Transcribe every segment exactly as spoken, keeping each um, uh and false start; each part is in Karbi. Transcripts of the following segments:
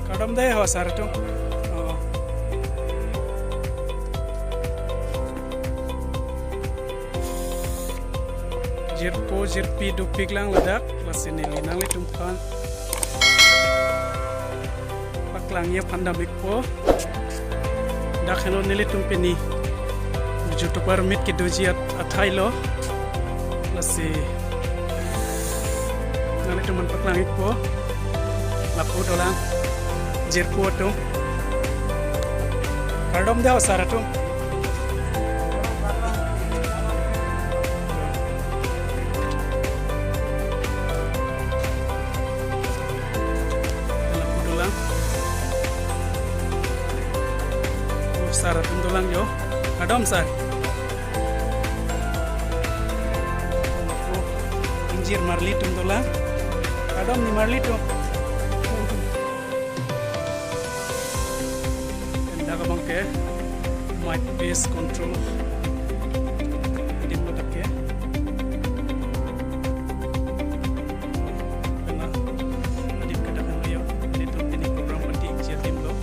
Kardom dei ho sar atum. Oh. Jirpo jirpi dopik lang ladak, lasi neli nanglitum aphan paklangji aphan dam-ikpo. Dak henlo nelitum pini YouTuber meet kedoji at-, athai lo. Lasi nanglitum aphan paklang-ikpo. Lapu dolang jirpo atum. Kardom dei ho sar atum. Lapu dolang. Oh, sar atum dolang jo. Kardom sar. Oh, ingjir marli atum dolang. Kardom nimarli atum. Dak abang ke mic bass control adim ladak ke. Kena adim ke dak henlo jo. Nelitum pini program pati isi adim lo.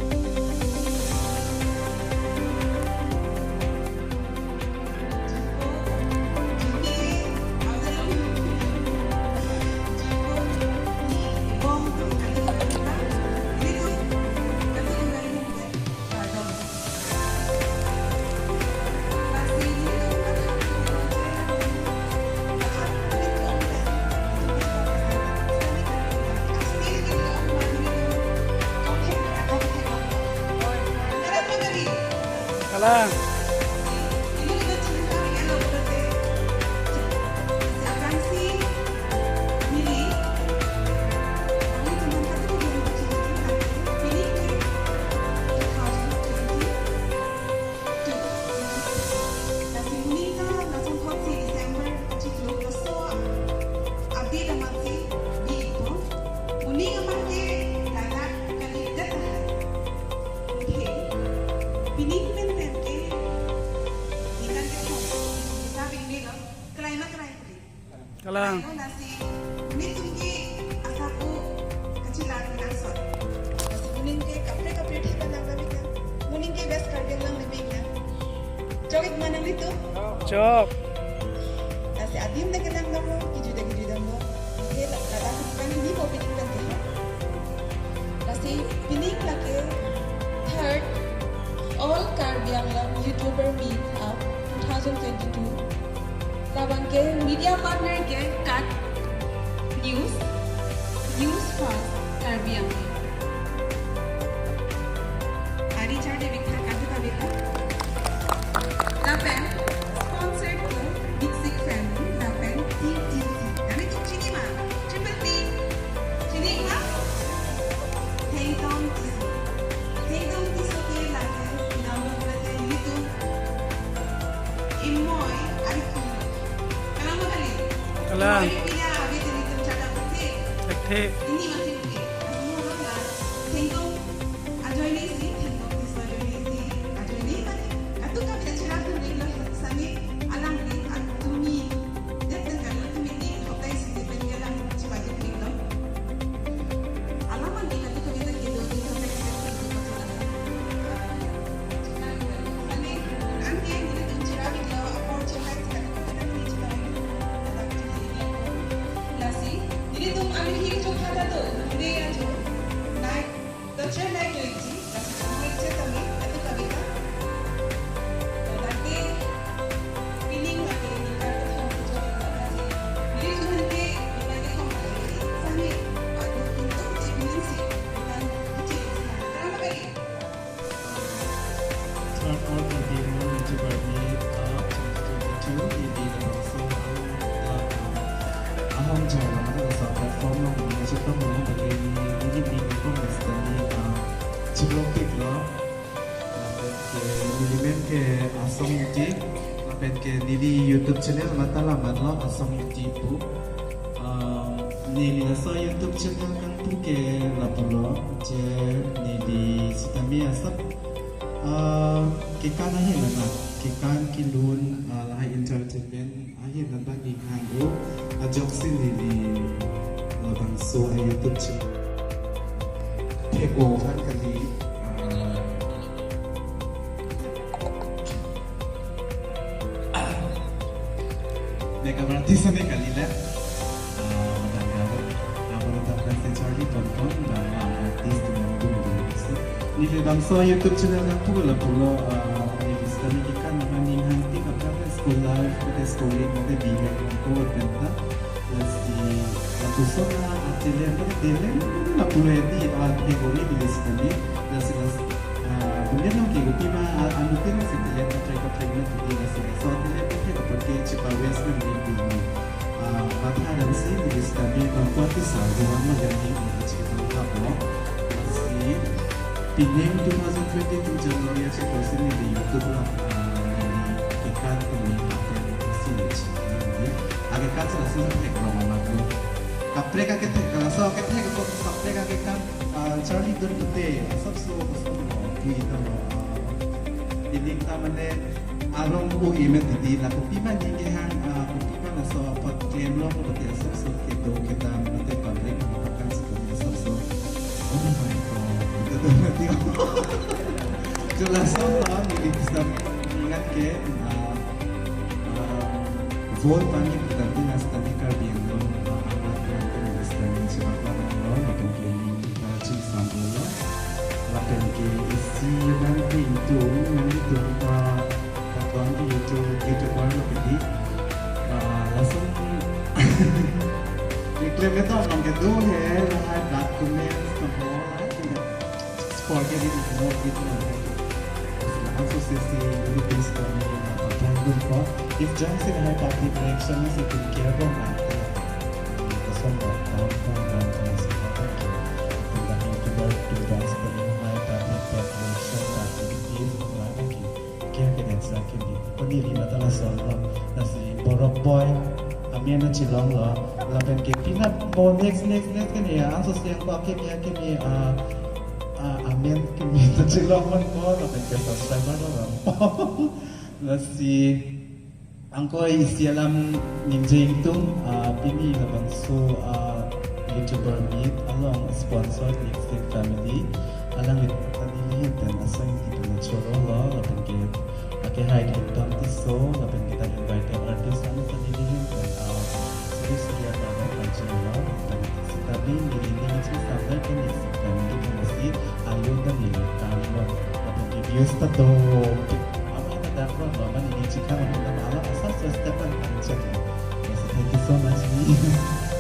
Kalang. Kalang. Nelitum ke asap-o kachelang langsot. Lasi moning ke kaprek kaprek thek lang kami kan. Moning ke West Karbi Anglong limit kan. Chokit ma nanglitum? Chok. Lasi adim ta kelang damlo, kejui ta kejui damlo. Oke, la, ladak ke bukan ini mau bikin kan dia. Lasi pining lake third All Karbi Anglong YouTuber Meet Up two thousand twenty-two. Labang ke media partner ke KAT News, News First Karbi Anglong. Ari char de bikha kadu kabila. Lapen sponsored to Big Sick Family, lapen T T C. Nanglitum chini ma? Triple T. Chini ma? Thengtong Tisso. Thengtong Tisso ke lake pinang lo berarti nelitum imoi ari ki. Kalang ma kali? Kalang. Imoi pila abi tadi tum chakap putih. Thekthe. Ini masih putih. Asmo lo la. Thengtong ajoine si, Thengtong Tisso ajoine si, ajoine mane. Atu kami ta chira tu ring lo sani alang ring atumi. Det dan kalang tumi ring hotai si det dan kalang chira tu ring lo. Alam mane atu kami ta kedo ring hotai si det ring lo. Sani, angke nelitum chira ring lo, apor chehai chira ring lo, kami chira ring lo. Lasi, nelitum ami hi jo khata do, nungde ya jo. Nai, to chennai to iji, lasi chennai che tami, atu kami ta. To lake, pining lake, ningkan ke thong jo, lasi. Nelitum ke, ningkan ke thong lake, sani, atu pintu, si pining si, ningkan, iji, sani, terang lagi. Third All Karbi Anglong YouTuber Meet Up twenty twenty-two, neli labangso ahom, ah, ahom jai lo, mane laso platform along neli chetong lo, bagi neli, neli ni kong mestani, ah, chibok tik lo. Lapen ke neli men ke Asong Ingti, lapen ke neli YouTube channel mata alamat lo Asong Ingti pu. Ah, neli laso YouTube channel kangtung ke lapulo, je neli sitame asap, ah, kekan ahin anak, kekan kelun, ah, lahai entertainment ahin anak neli hang-o, ajoksi neli Thek-o aphan kali, ah, makeup artist ame kali la. Ah, matang karo, amo matang kan se Charlie Tonton, bang artist tu nang dum dum se. Neli bangso YouTube channel nangpulo lapulo, ah, neli sitame kekan aning hangtik aphrang school life, mate schooling, mate B Ed nangkok penta. Lasi lapuson atelem, atelem lapu ready, ah, kategori di list kami. Lasi las, ah, kemudian nang ke kopi ma, ah, anu tin si atelem kaprek kaprek na titi lasi. So atelem kaprek kaprek ke chepa wes na mini pini. Ah, matha damsi di list kami mampu ati sa ruang ma jani, ah, chepa apa. Lasi pining two thousand twenty-two January achik kursi neli YouTube la, ah, neli kekan neli atel si neli. Akekan sila sila thek rong amat lo. Kaprek akethek, laso akethek ko kaprek akekan, ah, Charlie Dun Pute, asap so, asap lo, kui ta lo, ah, ini ta mane arong ko ime titi, la kopi ma ni kehang, ah, kopi ma laso apot klem lo, ko pati asap so kedo kedam, mate public, mate kan si kopi asap so. Oh my God, itu tuh mati. Jelas so, ah, ini bisa ingat ke, ah, ah, Vol pani berarti nastani Karbi Anglong, ah, amat berarti nastani sebab apa lo, atau kini kita cing sambil lo. Lapen ke isi nanti itu, nanti itu, ah, katuan di YouTube, YouTuber lo kedi. Ah, langsung diklaim itu orang kedua he, lahai black comment, semua lah, tidak. Forget it, ignore it, no. Langsung sesi, ini please kami, ah, pakai dun ko. If jang sing hai public reaction na sing care ko na. Kosong ba, down, down, down, down, sing hai thank you. Tinggal YouTuber, do dance ko ni hai public reaction na sing give, na thank you. Kya ke den sa ke ni. Ko neli mata lason lo. Lasi borok boy. Amen na chilong lo. Lapen ke pina bo next, next, next ke ni. Anso siang ko ke ni, ke ni, ah, ah, amen ke ni ta chilong man ko. Lapen ke subscriber lo lo. Lasi angko isi alam ningje ingtung, ah, pini labangso, ah, YouTuber meet along sponsored Mixtape Family. Alangli ta neli pen asang di pen choro lo, lapen ke akehai Kington Tisso, lapen kita invited artist ang ta neli pen, ah, Suri Surya Prabha Pajero, lapen sita bin neli neli si sampai ke ni si family ke masih ayo dan neli kan lo, lapen ke views ta do. Amat ada front lo, mane ini chikha mane kita malam asal step kan check. Yes, thank you so much, Mi.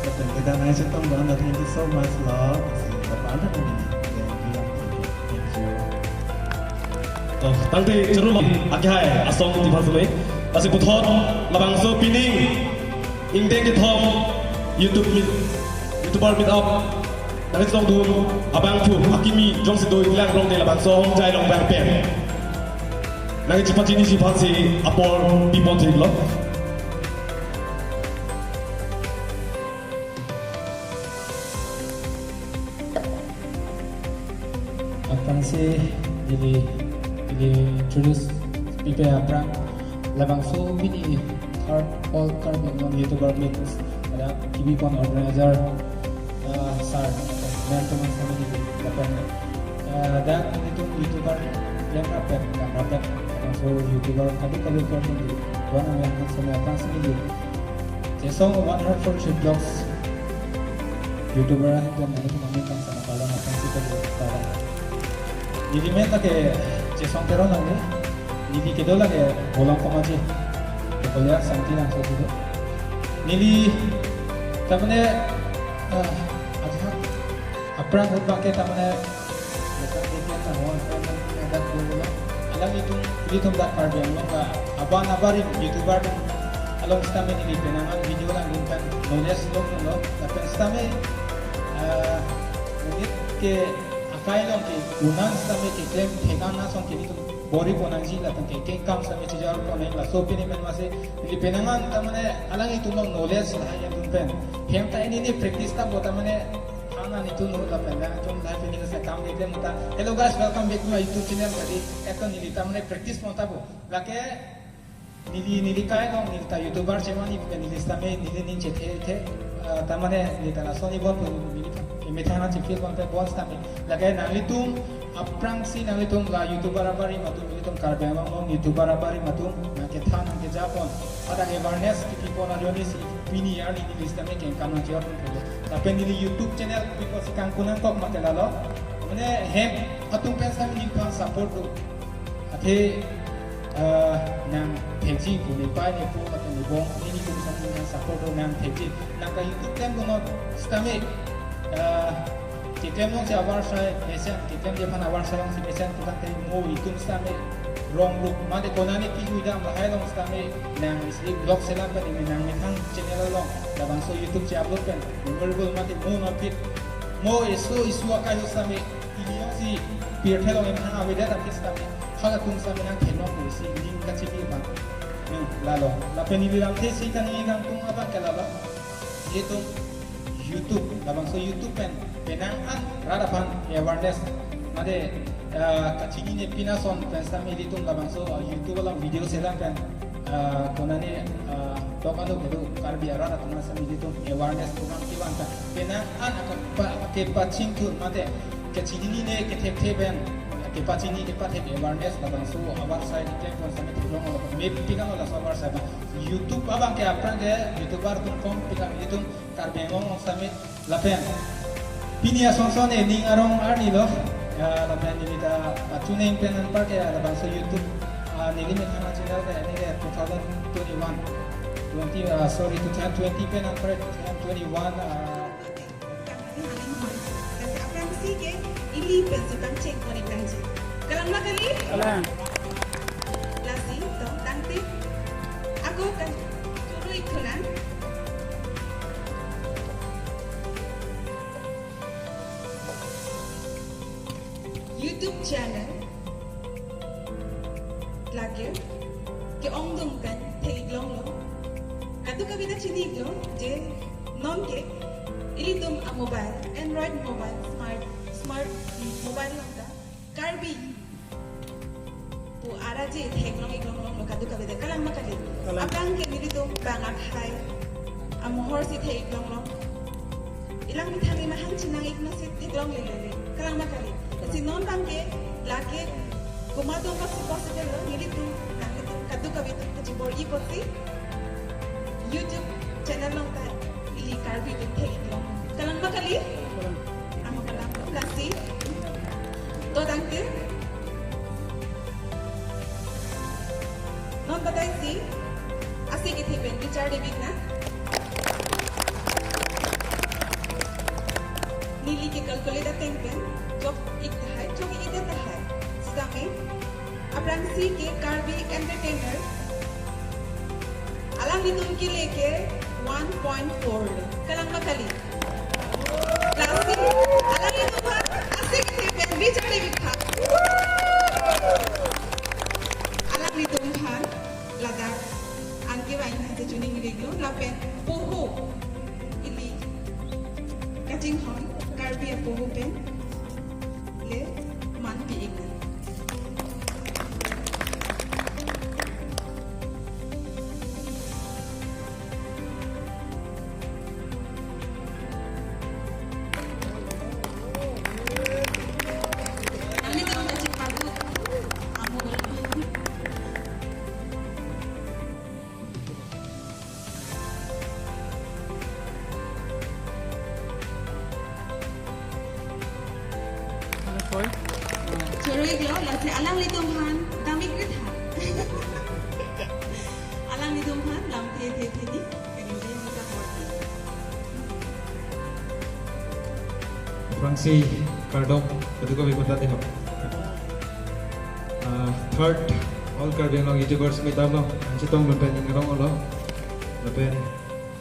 Lapen kita nai chetong doan, thank you so much lo. Kita pada ini. Thank you. Thank you. Oh, tangte cheru lo. Akehai asong di pasme. Lasi puthot labangso pining ingdeng kethom YouTube meet, YouTuber meet up. Nangchetongdun abangphu akimi jongsi do iklang rong de labangso Hongjai along bang pen. Nangchepachiniji aphansi apor pipon thik lo. Aphrangsi neli, neli introduce pipe aphrang labangso pini third All Karbi Anglong YouTuber Meet ada kebipon organizer, ah, sir, ma'am teman kami di lapen, ah, dak nelitum YouTuber yang rapet, yang rapet, langsung YouTuber kadu kadu kadu di doan yang sama aphrangsi neli. Chesong one hundred forty vlogs YouTuber ahin pen nelitum amin kan sama kalang aphrangsi kadu kalang. Neli men lake Chesong Teron nang ni. Neli kedo lake Bolong Komaji. Kekolya Santi nang so tu. Neli tamane, ah, ajak aphrang ahut bangke tamane, lekat lekat na ho aphrang dak dolo. Alanglitum, ilitum dak Karbi Anglong la aban abarim YouTuber atum along sitame neli penang an video langdun pen knowledge lo lo. Lapen sitame, ah, unit ke akai along ke unang sitame keklem thekang asong ke nelitum bor-ipo nangji lapen ke kengkam sitame chijor-ipo nang laso pini pen masi neli penang an tamane alanglitum along knowledge lahai yangdun pen. Hem ta ini ni practice ta bo tamane hana nelitum no lapen nangtum live ini sa kam de muta. Hello guys, welcome back to my YouTube channel tadi. Eto neli tamane practice pon ta bo. Lake neli, neli kai along neli ta YouTuber chemani pen neli sitame neli ning chethe the, ah, tamane neli ta lason ni bon pen neli ta Emethang nangchifil ponpe bonsitame. Lake nanglitum aphrangsi nanglitum la YouTuber abarim atum, nanglitum Karbi Anglong along YouTuber abarim atum nangkethan nangkejapon. Pada awareness kipipon ajoine si pini arni neli sitame kengkam nangchijor ponpe. Lapen neli YouTube channel pipo si kangkun nangkok mate lalo. Mane hem atum pen sitame ningphan support do. Athe, ah, nangthekji pu nepei nepo mate nebong, nelitum sitame nang support do, nangthekji. Nang ka YouTube pen bongot sitame, ah, keklem alongsi avarsai mesen, keklemji aphan avarsai alongsi mesen pu tangte mo itum sitame rong rup mate konane pi-u dam lahai along sitame nang isi vlog selam pen nang methang channel along labangso YouTube che-upload pen memorable mate mo nangpit mo isu isu akai along sitame ili alongsi pirthe along emethang avedet aphi sitame halatum sitame nangthenong pu isi ning kachini abang. Hmm, lalo. Lapen ili lamthe si kani kangtung abang ke lalo. Itum YouTube, labangso YouTube pen penang an rat aphan awareness mate, ah, kachinine pin ason pen sitame ilitum labangso, ah, YouTube along video selam pen, ah, konane, ah, tok ano kedo Karbi arat atum sitame ilitum awareness program kevang ta penang an akapa-, kepachingthur mate kachinine kethekthe pen kepachini kepathek awareness labangso avarsai keklem pon sitame theklonglo, mepik ano laso avarsai abang. YouTube abang ke aphrang ke YouTuber atum kom pik an itum Karbi Anglong along sitame lapen pini asonson ening arong arni lo, ya, lapen neli ta pachuneng pen anpar ke labangso YouTube, ah, neli methang channel ke neli two thousand twenty-one, twenty, ah, sorry, two thousand twenty pen anpar two thousand twenty-one, ah, Lasi aphrangsi ke ili pensi pangcheng pon-ik nangji. Kalang ma kali? Kalang. Lasi, to, tangte. Ako kan choro-ik thulang. YouTube channel lake ke-ongdung pen thek-ik longlo. Kadokave ta chini-iklo je non ke ilitum a-mobile, Android mobile, smart, smart mobile along ta Karbi pu ara je theklong-ik longlonglo kadokave ta, kalang ma kali? Kalang. Aphrang ke nelitum bang akhai amohor si thek-ik longlong. Ilang methang imahang chinang-ik nasi theklongle lele. Kalang ma kali? Si non abang ke lake komat atum apotsi possible lo, nelitum, nanglitum kadokave atum kachibor-i apotsi YouTube channel along ta ili Karbi atum thek-ik long. Kalang ma kali? Kalang. Amo kalang. Lasi. To tangte. Non batai si, ase kethe pen bichar debik na. Neli ke calculate ateng pen, chok-ik tahai, chok-ik tahai. Sitame, aphrangsi ke Karbi entertainer alanglitum kele ke one point four. Kalang ma kali? Lasi, alanglitum aphan ase kethe pen bichar debik tha. Alanglitum aphan ladak an kevang hase chuning-ik lo lapen poho ili kachinghon Karbi apoho pen le manpi-ik nang. Choro-ik lo, lasi alanglitum aphan dam-ik ri tha. Alanglitum aphan lamthe the the ni, kani ni ni ka horti. Aphrangsi kardom, kadokave atum ta dei ho. Ah, third All Karbi Anglong YouTubers Meet Up lo, nangchetong pen ning arong lo. Lapen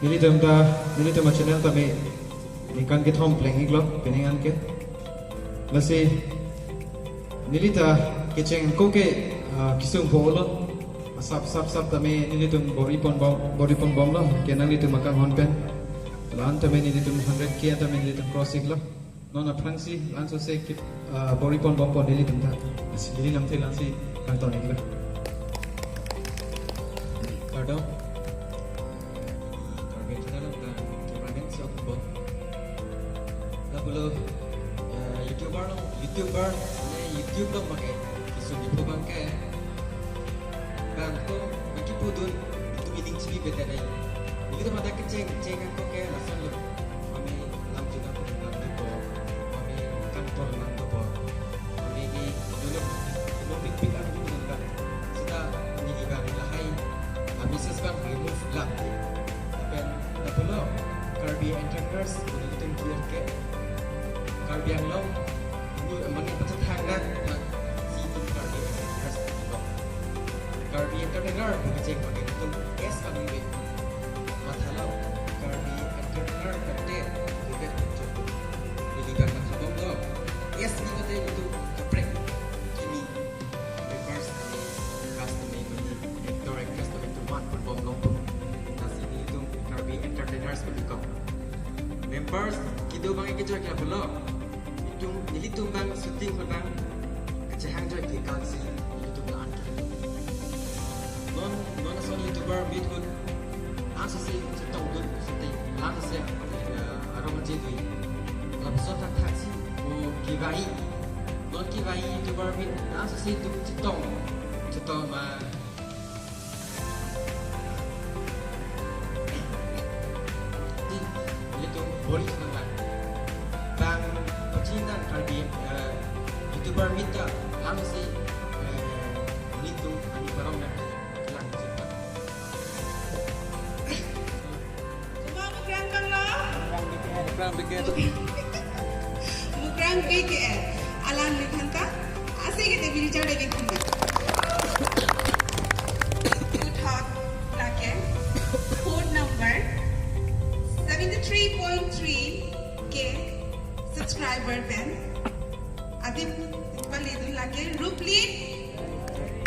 nelitum ta, nelitum a-channel tame ningkan kethom pleng-ik lo, pining an ke. Lasi, neli ta kecheng ako ke, ah, kesung po lo. Asap sap sap tame nelitum bor-i pon bom, bor-i pon bomlo, ke nanglitum akanghon pen. La-an tame nelitum hundred K tame nelitum cross-ik lo. Non aphrangsi, la-an sose ke, ah, bor-i pon bom pon nelitum ta. Lasi, neli lamthe la-ansi kangton-ik lo. Kardom. Karbi channel along ta, cameraman si ok bom. Lapulo YouTuber, ne YouTube along abangke, kisung ipo abangke, bang to, bang kipudun, itum ining chibi bete nai. Nelitum adak kecheng, cheng angko ke lason lo. Mami lam juna ko lam dopo, mami kantor lam dopo, mami ni dulu, dulu big big ang dulu kan. Seta ni ibang lahai, mami ses bang remove lam. Lapen, lapulo, Karbi Entertainers, nelitum clear ke, Karbi Anglong, nu mani pachethangnat, na, si itum Karbi Entertainers, no. Karbi Entertainer, pu kecheng abangke itum S kami be. Mathalo, Karbi Entertainer kate, bebe chok. Neli kan mathabom lo. S ni kate itum kaprek. Kimi, members kami, cast kami, mani, actor, actress kami, itum mat pun bom long. Lasi nelitum Karbi Entertainers kami kok. Members, kedo abang ke jor kya pulo. Itum, nelitum abang shooting ko abang kachehang joi ke kalsi nelitum la-an ke. Non, non ason YouTuber meet ahut, langsose chetongdun, shooting, langsose, eh, arong aje dui. Lapuson thakthak si, o kevai. Non kevai YouTuber meet, langsose itum chetong, chetong ma, di, nelitum bori nang lang. Bang pachinang Karbi, eh, YouTuber meet ta langsose, eh, nelitum ani parong nang lang. Cuma mukrang bang lo? Mukrang B K L. Mukrang B K L. Alangliphan ta, ase kete biri char degi khunda. Uthak lake, phone number seventy three point three K subscriber pen. Adim paledun lake Ruplin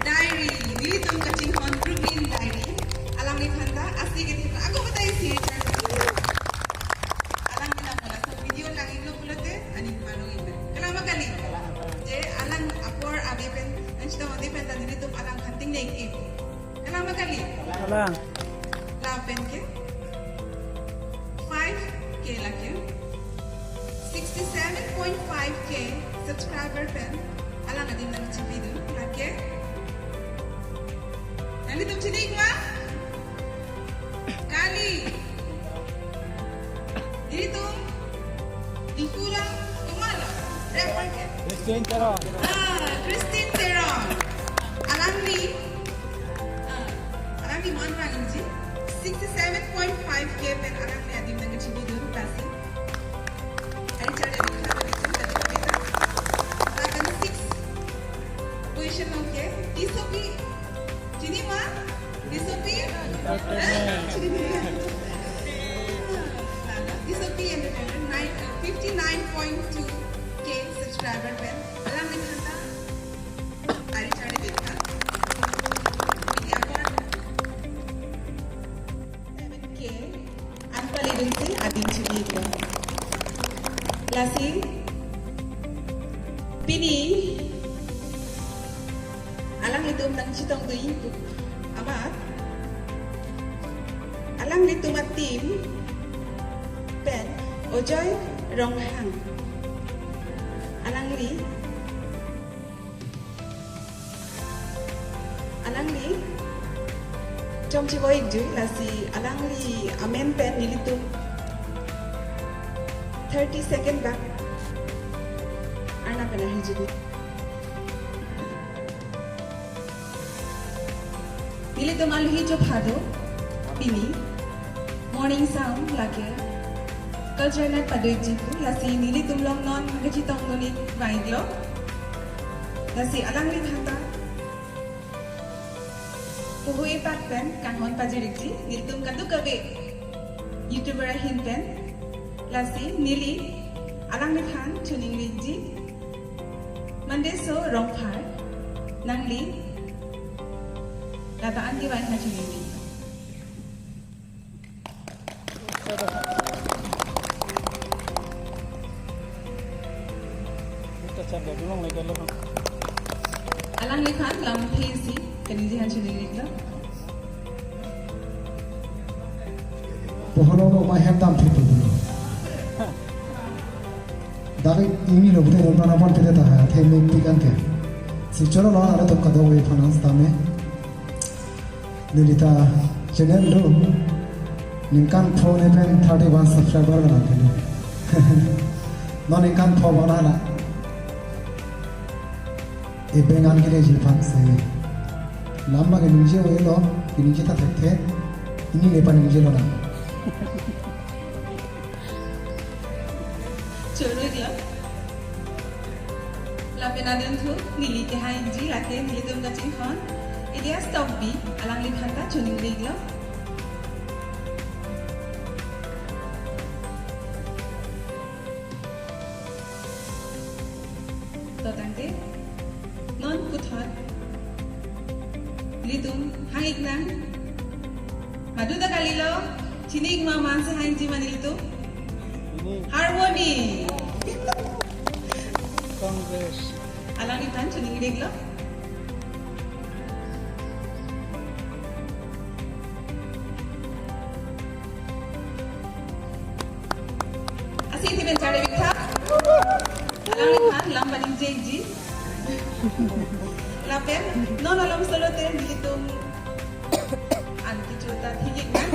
Diary. Nelitum kachinghon Ruplin Diary. Alangliphan ta, ase kete ako batai si. Alangli na mola so video langlo pulote, ani mano ina. Kalang ma kali? Je alang apor ave pen, nangchetong ave pen ta nelitum alang khanting neng ke. Kalang ma kali? Kalang. Lapen ke five K lake. Sixty seven point five K subscriber pen alang adim nangchipidun lake. Nanglitum chini ma? Kali. Nelitum Diphu along komat lo? Rapper ke? Christian Terang. Ah, Christian Terang. Alangli, ah, alangli man rang inji. Sixty seven point five K pen alangli adim nangchipidun lasi. Ari char degi khunda, degi khunda, degi khunda. Lapen six position along ke Tisopi. Chini ma? Tisopi? Entertainer. Chini. Lalo, Tisopi Entertainer, nine, uh, fifty nine point two K subscriber pen. Alangliphan ta, ari char degi khunda. Media part. Seven K. An paledunsi adim chini ko. Lasi pini alanglitum nangchetongdun amat alanglitum a-team pen Ojoy Ronghang. Alangli Alangli chomche boik ju, lasi alangli amen pen nelitum thirty second bak arna pen ahi ju. Nelitum alohi jo phado pini Morning Sound lake culture night pado-ikji pu, lasi nelitum along non kachetongdun-ik vanglo. Lasi alangliphan ta puhu epat pen kanghon pajir-ikji, nelitum kadokave YouTuber ahin pen. Lasi neli alangliphan choningri-ikji. Mandeso Rongphar, nangli lata an kevang aphan choningri. Alangliphan lamthe isi kaningje aphan choningri-iklo. Pohonong no ma hem dam thutu. Ari ini lo pute non panapon pute ta ha, the mepik an ke. Si choro lo, aro to kadokave aphan an sitame. Neli ta channel do. Ningkan pho ne pen thirty-one subscriber bana kene. Non ningkan pho bana la. E bengan kene ji aphan si. Lamba keningje ave lo, keningje ta thekthe. Ini ne paningje lo na. Choro-iklo. Lapen adunthu neli kehai-ikji, lake nelitum kachinghon Elias Tokbi, alangliphan ta choningri-iklo. To tangte, non puthot ilitum hang-iknang. Madu ta kalilo, chini-ik ma, man si hang-ikji ma nelitum? Harmony. Congress. Alangliphan choningri-iklo. Lasi kethe pen charli-iktha. Alangliphan lam paningje-ikji. Lapen non alam solo te nelitum an kecho ta thik-iknang.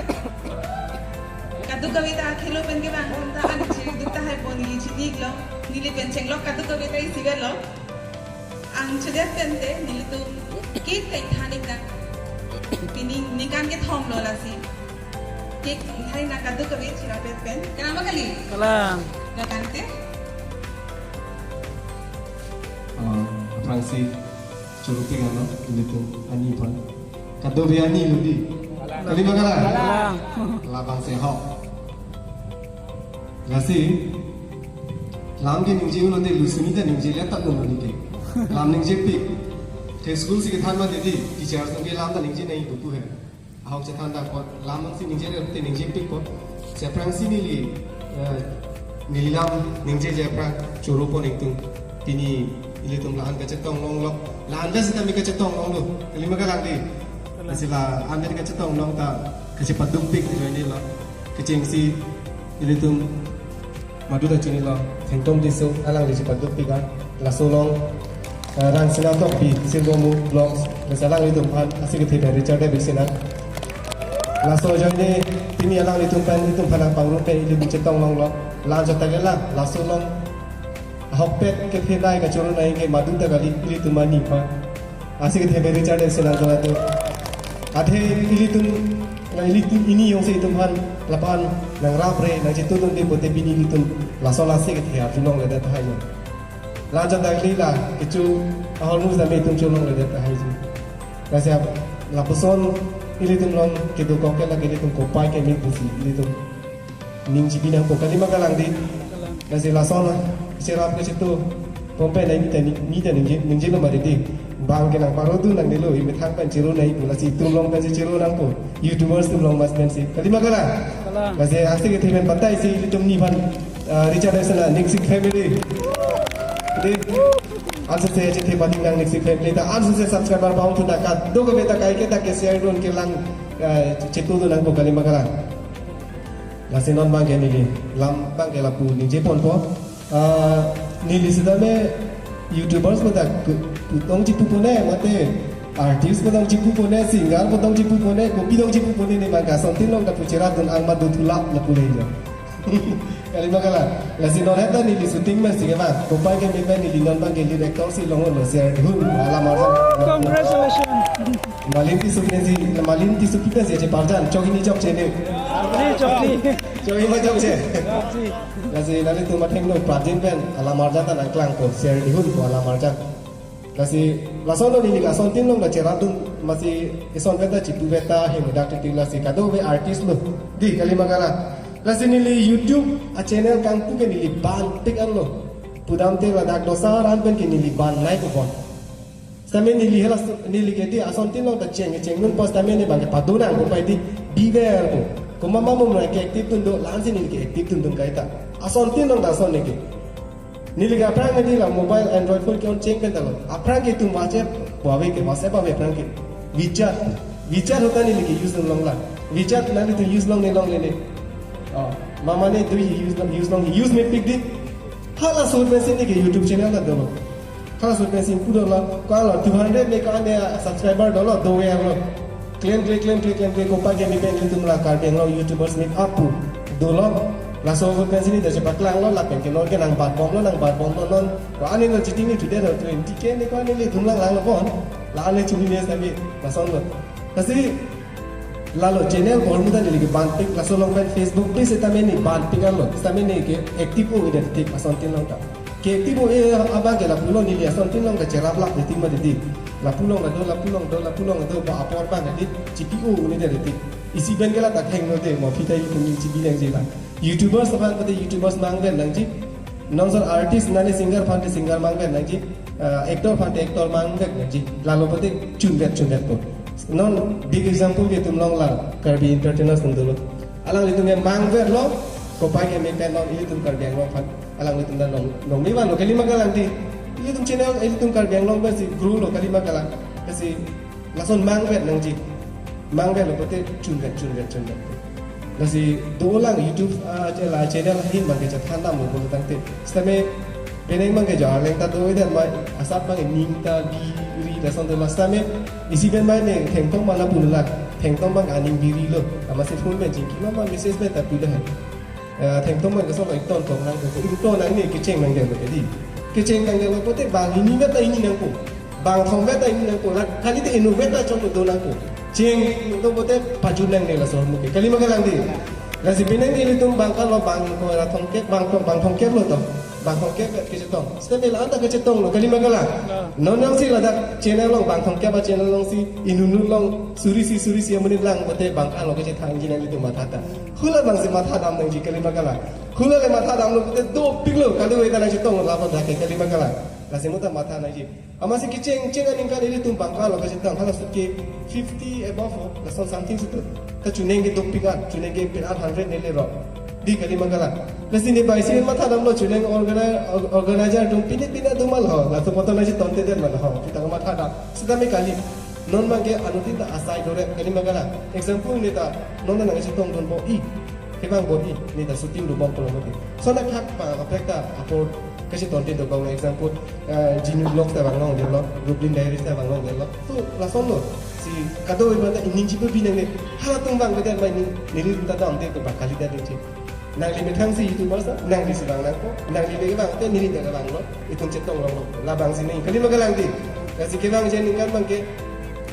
Kadokave ta khelo pen kevang ta an chiri duk tahai pon neli chini-iklo. Neli pen chenglok kadokave ta isi avelo. Ang chodet pen te nelitum cake ta than-iknang. Pini ningkan kethom lo lasi. Cake than-iknang kadokave chirapet pen. Kalang ma kali? Kalang. Lo tangte. Ah, aphrangsi choro-ik ano, nelitum ani aphan. Kadokave ani lo di. Kali ma kalang? Kalang. Labangsi ho. Lasi, lam keningje pulote lusuni ta ningjelet ta lo neli ke. Lam ningjepik. The school si kethan mati di, teacher atum ke lam ta ningje nangji pu he. Ahok chethan ta ko lam si ningjelet te ningjepik ko. Si aphrangsi neli, eh, neli lam ningjeje aphrang choro pon ingtung. Pini ilitum la-an kachetong longlo. La-an ta sitame kachetong longlo. Kali ma kalang di? Lasi la-an ta kachetong long ta kachepadukpik ajoine lo. Kechengsi ilitum madu ta chinilo, Thengtom Tisso, alangli chepadukpik an. Laso along, eh, Rangsina Tokbi, Sirbomu Vlogs, laso alanglitum aphan, lasi kethe pen Richard Davidson an. Laso ajoine, pini alanglitum pen, ilitum aphan nangpangrum pen, ilitum chetong longlo. La-an chot ta ke la, laso along ahokpet kethe nai kachoro nai ke madu ta kali, ilitum ani aphan. Lasi kethe pen Richard Davidson an atum. Athe ilitum, la ilitum ini jongsi itum aphan lapu-an nangrapre, nangchetudunde pulote pini ilitum laso lasi kethe arju longledet tahai lo. La-an chot ta kali la, kecho ahormu sitame itum cho longledet tahai ji. Lasi ap-, lapuson ilitum along kedokok ke la ke ilitum kopai keme pusi ilitum ning chipi nangpo, kali ma kalang di? Kalang. Lasi lason la, cherap kechetu, pompe nai ni ta ni, ni ta ningje, ningjelo mari di. Bang ke nangparodu nangnelo, imethang pen choro nai pu, lasi itum along pensi choro nangpo. YouTubers atum along mas pensi. Kali ma kalang? Kalang. Lasi aksi kethe pen batai si ilitum ni aphan, ah, Richard Davidson a Niksik family. Di, ansose chethe paning nang Niksik family ta, ansose subscriber paung thu ta kadokave ta kaike ta ke share dun kelang, ah, chetudun nangpo, kali ma kalang? Lasi non abang ke neli, lam abang ke lapu ningje ponpo. Ah, neli sitame YouTubers pu ta ku-, putong chipu pone, mate artist putong chipu pone, singer putong chipu pone, kopi tong chipu pone, ne abang ke asontin along ta pu cherapdun ang madu thulap lapu le jo. Kali ma kalang? Lasi non heta neli shooting mesi ke ma, kopai keme pen neli non abang ke lead actor si longlo, Serdihun alam arjan. Congratulations. Malin Tissopi pensi, Malin Tissopi pensi cheparjan, chok hini chokche ne. Chokche, chokche. Chok hini chokche. Chokche. Lasi nanglitum mathenglo, Pradin pen alam arjan ta nangklangpo, Serdihun pu alam arjan. Lasi lason lo neli asontin along ta cherapdun, masi ison pen ta chipu pen ta hem dak titi, lasi kadokave artist lo. Di, kali ma kalang? Lasi neli YouTube a channel kangpu ke neli banpik an lo. Pudamte ladak dosa aran pen ke neli ban nai ko bon. Sitame neli hela s-, neli ke di asontin along ta cheng, chengdunpo sitame ne abang ke pado nangpo pai di, beware po. Komat ma mum nang ke active dun do, la-an si neli ke active dundun kaita. Asontin along ta ason ne ke. Neli ke aphrang ke di la mobile Android phone ke-on cheng pen ta lo. Aphrang ke itum WhatsApp pu ave ke, WhatsApp ave aphrang ke. WeChat. WeChat ahut ta neli ke use dun longlo. WeChat nanglitum use longle longle ne. Oh, mama ne do use long, use long, use mepik di. Hala ahut pensi neli ke YouTube channel ta dolo. Hala ahut pensi pu dolo. Ko-an lo two hundred ne ko-an ne subscriber dolo, do ya lo. Claim, claim, claim, claim, claim, claim, kopai keme pen ilitum la Karbi Anglong YouTubers Meet Up pu dolo. Laso ahut pensi neli ta chepaklanglo, lapen ke non ke nangbatbomlo, nangbatbomlo non. Ko-an ne lo cheating ni today lo twenty K ne ko-an ne ilitum langlanglo pon. La-an ne chumi mes kami, lasonlo. Lasi lalo channel bor muda neli ke banpik, laso along pen Facebook page setame neli banpik anlo, setame neli ke active ong-edet tik asontin along ta. Ke active ong-e abang ke lapulo, neli asontin along ta cherap lap-edet tik ma didi. Lapu along ta do, lapu along do, lapu along do, ba apor abang ke di, chipi ong-edet tik. Isi pen ke la ta kheng no de, mo pita itum neli chipi nangji la. YouTubers aphan pute YouTubers mangvet nangji. Non sor artist nani singer aphan te singer mangvet nangji. Ah, actor aphan te actor mangvet nangji. Lalo pute chunvet chunvet po. Non big example ke itum along la Karbi entertainers atum dolo. Alanglitum ke mangvetlo, kopai keme pen non ilitum Karbi Anglong aphan. Alanglitum ta long, long ni van lo, kalima kalang di. Ilitum channel, ilitum Karbi Anglong pensi grow lo, kalima kalang. Lasi lason mangvet nangji. Mangvetlo pute chunvet, chunvet, chunvet. Lasi dolang YouTube, ah, che-, la channel ahin abang ke chethan damlo pulo tangte. Setame penang abang ke jo arleng ta do-edet ma, asap abang ke ning ta biri lason dolo setame. Isi pen abang ne Thengtong abang lapu la. Thengtong abang aning birilo. Amatsi phone pen chingki ma, ma message pen ta pu dolo. Eh, Thengtong abang ke solo ington tong nangpo. Ington nang ne kecheng nangdetlo ke di. Kecheng nangdetlo pute bang hini vet ta hini nangpo. Bang thom vet ta hini nangpo. La kali te inut vet ta chom do nangpo. Cheng do pute pajut nangne laso ahormu ke. Kalima kalang di. Lasi penang ke ilitum bang kalo bang ko ra thomkep, bang thom, bang thomkep lo to. Bang thomkep vet kechetong. Setame la-an ta kechetonglo, kalima kalang. Non nangsi ladak channel along bang thomkep a channel alongsi inut-inut along suri isi suri isi amonit lang pute bang kalo kechethanji nang ilitum matha ta. Hula abangsi matha dam nangji, kalima kalang. Hula le matha damlo pute dopiklo, kali-wai ta nangchetong lapu dak ke, kalima kalang. Lasi muta matha nangji. Amatsi kecheng cheng aningkan ilitum bang kalo kechetong, hala ahut ke fifty above, lason something situ. Ta chuneng ke dopik an, chuneng ke pin an hundred neli ro. Di, kalima kalang. Lasi ne bai si matha damlo, chuneng organi-, or-, organizer atum pine pine do ma lo, laso poto nangchetontedet ma lo, kita matha dam. Setame kali. Non abang ke anuttin ta asai do re, kalima kalang. Example ne ta, non ta nangchetong dunpo i. Kevang bor-i, ne ta shooting dobom pulo mati. Lason athak pa kaprek ta apor kachetonte dobom, example, eh, Genu Vlogs ta vang longdetlo, Rublin Diaries ta vang longdetlo. To lasonlo. Si kadokave abang ta ingningji pu binong ne. Halatum vangvedet ma ne, neli ta damde to ba kalidet ningje. Nangli methang si YouTubers ta, nangli si vang nangpo, nangli le vang te neli ta vanglo, itum chetong longlo. Labangsi ne, kalima kalang di. Lasi kevangji aningkan abang ke,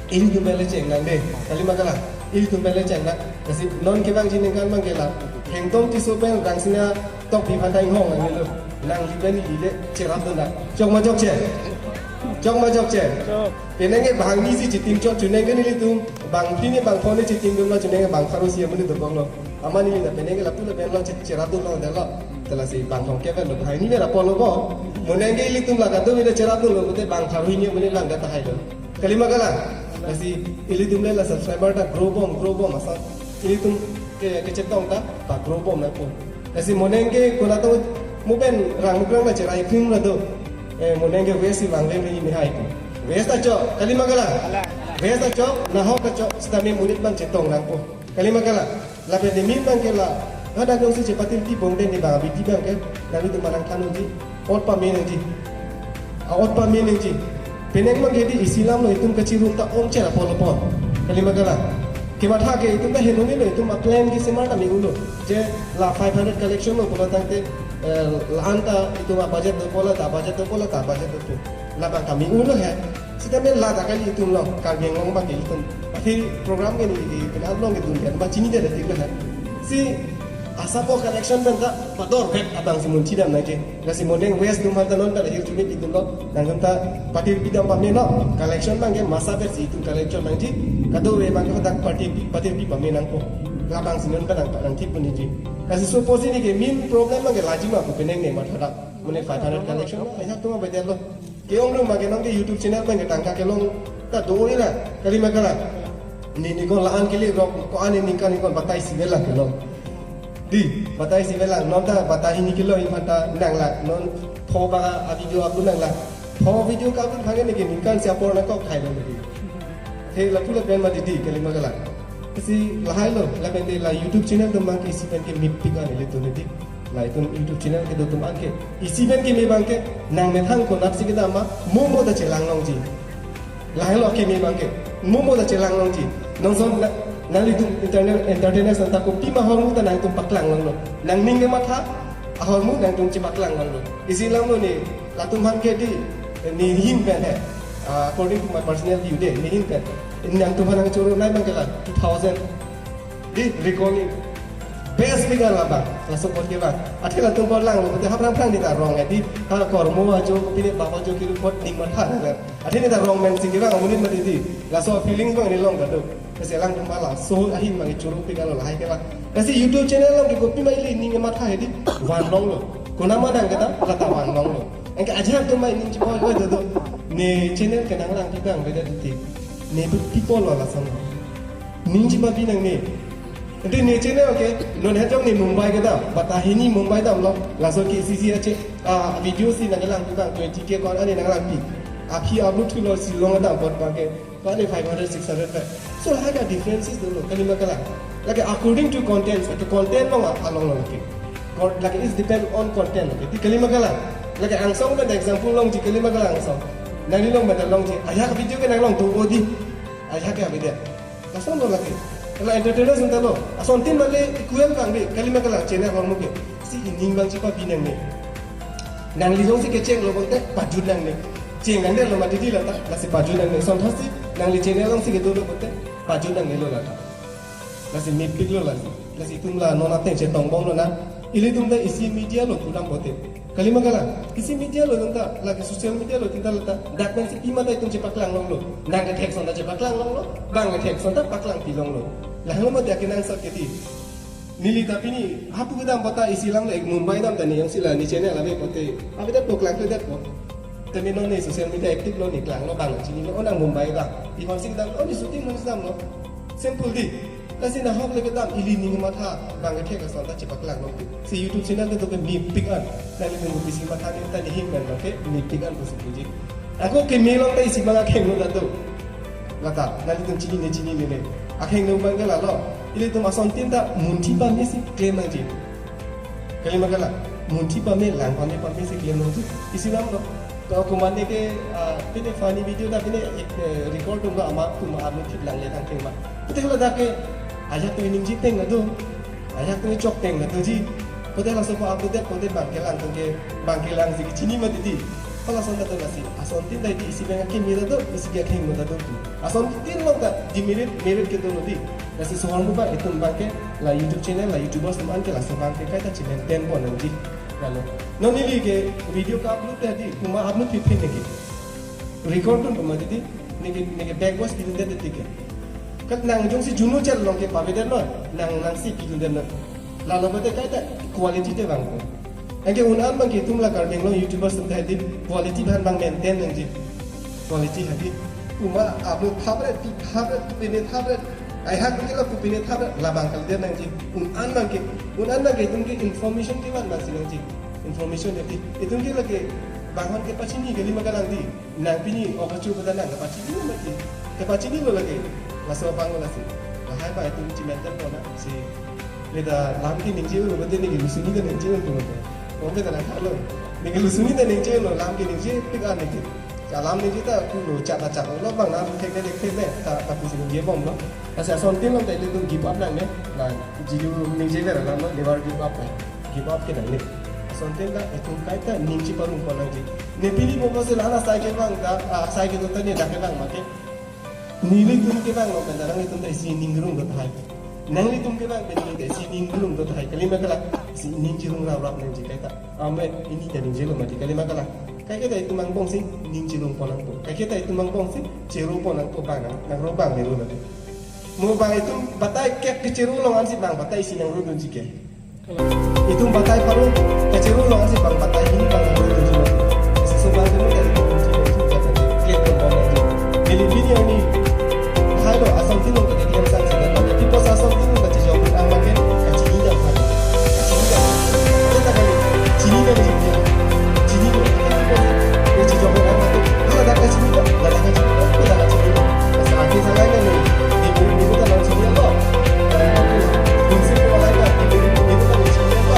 ilitum pen le cheng nangde, kalima kalang. Ilitum pen le cheng nang. Lasi non kevangji aningkan abang ke la Thengtong Tisso pen Rangsina Tokbi aphan ta inghong nangnelo. Nangli pen ili le cherap dun nang. Chok ma chokche? Chok ma chokche? Chok. Penang ke bang hini si cheating chot, chuneng ke nelitum bang phli ne bang pho ne cheating dun ma, chuneng ke bang pharo isi amonit dobomlo. Amat neli ta penang ke lapu lapen lo che-, cherap dun longdetlo. Te lasi bang thomkep lo, bang hini ne la polo bo. Moneng ke ilitum la kadokave ta cherap dunlo pute bang pharo hini amonit lang ta tahai do. Kalima kalang. Lasi ilitum le la subscriber ta grow bom, grow bom asap. Ilitum ke, kechetong ta pa grow bom nangpo. Lasi moneng ke konat atum mo pen rang mukrang na cherai krim na do. Eh, moneng ke vest si vangve me ini hai ko. Vest ta chok, kalima kalang. Vest ta chok, nahok ta chok, setame monit abang chetong nangpo. Kalima kalang. Lapen ne min abang ke la, hadak jongsi chepatir pi bom den ne bang abidi abang ke, nanglitum nangthan unji, ot pame nangji. A ot pame nangji. Penang abang ke di isi alam lo itum kachirum ta ong chera polo pon. Kalima kalang. Kematha ke itum ta henoni lo, itum a plan ke semar ta me-ulo. Je la five hundred collection lo pulo tangte, eh, la-an ta itum a budget dopo, la ta budget dopo, la ta budget dopo. Labang ta me-ulo he. Setame la ta kali itum lo, Karbi Anglong abang ke itum. Akhir program ke ne, eh, pen along ke dun ke, ba chini de tik he. Si asap o collection pen ta pador pet abangsi munthi dam nangji. Lasi moneng vest atum aphan ta non ta hirjume itum lo, nangtum ta patir pidam pame lo, collection abang ke masa versi itum collection nangji, kadokave abang ke hadak patir pi, patir pi pame nangpo. Labangsi non kadang nangthip pon nangji. Lasi suppose ne ke main problem abang ke laji ma pu penang ne matha dam. Moneng five hundred collection, ai hak tuma bedel lo. Ke-ong rum abang ke non ke YouTube channel abang ke tangka kelong ta do-ila, kalima kalang. Ne ne ko la-an kele rok ko-an ne ningkan ne ko batai si velang kelong. Di, batai si velang, non ta batai hini kelo in phanta nanglang, non pho ba a video upload nanglang. Pho video ka upload khange ne ke ningkan si apor nangkok thai lo di. He lapu lapen ma didi, kalima kalang. Si lahai lo, lapen de la YouTube channel atum abang ke isi pen ke mepik an ilitum ne di. Lahai atum YouTube channel kedo atum anke, isi pen keme abangke, nang methang konatsi kedam ma, mo mo ta chelang longji. Lahelo keme abangke, mo mo ta chelang longji. Nangson na, nanglitum internet, entertainers nangta kopima ahormu ta nangtum paklang longlo. Nangning kematha ahormu nangtum chepaklang longlo. Isi langlo ne, latum aphan ke dei, nehin pen he. Ah, according to my personal view dei, nehin pen. Nangtum aphan nangchoro nai abangke la two thousand. Dei, recalling. Best figure labang, laso apot kevang. Athe latum apot langlo, athe aphrang aphrang ne ta rong, eh, dei, ha kormo ajo, kopine baba ajo kilo apot ning matha, eh. Athe ne ta rong men si kevang, amonit mati dei. Laso feelings abang ne long kado. Lasi alangtum aphan laso ahin abang choro figure lo lahai kevang. Lasi YouTube channel along ke kopima ili ning matha he dei, van longlo. Konat ma nang kedam, lata van longlo. Anke ajahak atum abang ning chipoi, oi dodo. Ne channel ke nanglang abang beda dei. Ne pi-, people lo lason. Ning chipabi nangne. Ante ne channel ke, non hejong ne Mumbai kedam, bata hini Mumbai damlo, laso ke isi isi ache, ah, video si nanglang abang twenty K ko-an ne nanglangpi. Aphi upload thulo Shillong kedam apot abangke, ko-an ne five hundred, six hundred pen. So, lahai ke differences dolo, kalima kalang. Lake according to content, lake content along a-, along lo lake. Con-, lake is depend on content lake. Dei kalima kalang. Lake angsong pen example longji kalima kalang angsong. Nangli along pen ta longji. Ajahak video ke nanglong do-o dei. Ajahak ke video. Lason lo lake. Kala entertainers nangta lo. Asontin male equal abang dei. Kalima kalang channel ahormu ke. Si ining abang chipabi nangne. Nangli jongsi kechenglo bonte pajut nangne. Cheng nangdetlo mati dei lata. Lasi pajut nangne. Sonthotsi nangli channel alongsi kedo lo bonte pajut nangnelo lata. Lasi mepik lo lasi. Lasi itum la non ateng chetong bomlo na. Ilitum ta isi media lo pudam bonte. Kalima kalang, isi media lo tangte, lake social media lo tangte lata, dak nangsi pima ta itum chepaklang longlo, nang kethek ason ta chepaklang longlo, bang kethek ason ta paklangpi longlo. Lahelo mati akenangsot ke dei. Neli ta pini, hapu kedam bata isi langlo, ek Mumbai dam ta ne jongsi la ne channel ave pote, ave det po, klangkledetpo. Tame non ne social media active lo, ne klanglo, bang chinilo, oh nang Mumbai dam, ihon si kedam, oh ne shooting hon si damlo. Simple dei. Lasi nahok le kedam ili ning matha bang kethek ason ta chepaklang longpo. Si YouTube channel kedo ke mepik an. Nanglitum kopisi matha ne ta nehin pen abangke mepik an pusi puji. Ako keme along ta isi abang akhengno ta do. Lata, nanglitum chinine chinine ne. Akhengno abangke lalo. Ilitum asontin ta munthi pamesi claim nangji. Kalima kalang, munthi pame, lang pame, pamesi claim nangji. Isi damlo. To komatne ke, ah, pine funny video ta pine, eh, record dun ba ama kuma anu thip lang le thang theng ma. Pute hala dak ke, ajahak atum ningje teng na do. Ajahak atum chok teng na doji. Pute laso ko upload det, pute bang kelang tang ke, bang kelang si chini mati dei. Hala ason ta do lasi. Asontin ta dei isi abang akeme ta do, isi ke akhengno ta do. Asontin along ta demerit, merit kedo lo dei. Lasi so ahormu abang itum abangke la YouTube channel, la YouTubers atum anke laso abangke kaita chimaintain pon nangji. Lalo. Non neli ke video ka-upload ta dei, kuma upload pipin neke. Record dun kuma dei, neke, neke back voice pidundet dei ke. Kat nang jongsi junu channel along ke pavedetnon, nang, nangsi pidundetnon. Lalo mate kaita quality te vangpo. Anke un-an abangke itum la Karbi Anglong YouTubers atum ta dei quality aphan abang maintain nangji. Quality hadi. Kuma upload thapret, pi thapret, pine thapret. Ajahak ke la pine thapret, labang kalidet nangji. Un-an abangke, un-an abangke itum ke information kevan abang si nangji. Information hadi. Itum ke lake banghon kepachini kalima kalang dei. Nang pini okachu pada nang kepachini mati. Kepachinilo lake. Laso abang lasi. Lahai abang itum chimaintain pon nangsi. Beta lam ke ningje un, beta neke lusuni ta ningje un pulo. Om beta nang thalo. Neke lusuni ta ningje un, lam ke ningje pik an neke. Cha lam ningje ta pulo, cha ta cha lo bang na thek ne thek ne ta ta pusi ningje bomlo. Lasi asontin along ta ilitum give up nangne. Na jilu ningje vera lam lo, never give up. Give up ke nangne. Asontin ta itum kaita ning chiparong pon nangji. Ne pini bobo si lana sai kevang ta, ah, sai kedo ta ne dak kevang ma ke. Nelitum kevang along pen ta nanglitum ta isi ning rung do tahai. Nanglitum kevang pen neli ta isi ning rung do tahai. Kalima kalang, isi ning chirung rap rap nangji kaita. Ame pini ta ningjelo mati kalima kalang. Kaike ta itum angbong si ning chirung pon nangpo. Kaike ta itum angbong si chero pon nangpo bang nang, nangro bang nelo mati. Mo bang itum batai kep kechero along ansi bang batai isi nangro dunji ke. Itum batai pharo kachero along si bang batai hini bang hini tujuh. Isi so bang dulu dari tujuh tujuh kata klik ke bom lagi. Neli pini arni hai lo asontin along ke kalian sang sedang tapi pos asontin along kachijok ang makin kachini jam hari. Kachini jam. Kita kali chini jam chini jam. Chini jam. Kachijok ang makin. Kalau dah kachini jam, dah kachini jam, dah kachini jam. Asa aki salai kan ni. Di bulu bulu kan langsung dia lo. Prinsip ko alai kan. Di bulu bulu kan langsung dia lo.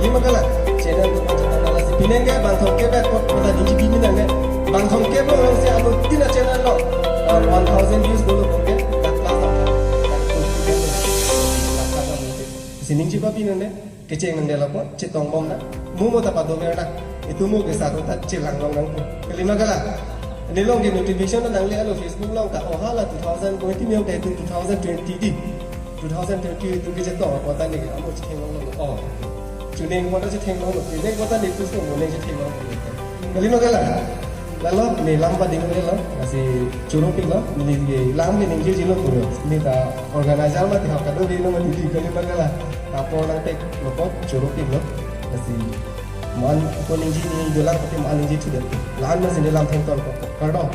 Lima kala channel ko macam mana si pineng ke bang thongkep bet kot kota di G B minang ke bang thongkep lo si anu tina channel lo, uh, one thousand views dulu thongkep dak kelas dak dak tu tu kan lo. Sining jipa pinang de kecheng nang de lapo chetong bom na mumo ta pado ke na itu mu ke satu ta chelang long nang pu. Lima kala ini long ke notification na nang le alo Facebook long ta oh hala two thousand twenty mi ke itu two thousand twenty di. Two thousand twenty itu ke chetong kota ni ke amo chetheng long lo. Oh. Chuning kota chetheng long lo. Chuning kota ni tu so mo ne chetheng long lo. Kali ma kala. Lalo ne lam pading lo. Lasi choro pik lo. Ni ke lam ke ningje jilo puro. Ni ta organizer ma ti hap kado di lo ma di kali ma kala. Apo nang tek lo po choro pik lo. Lasi man ko ningje ni dolang ko man ningje tu de. Lan ma sini lam thengton ko. Kardom.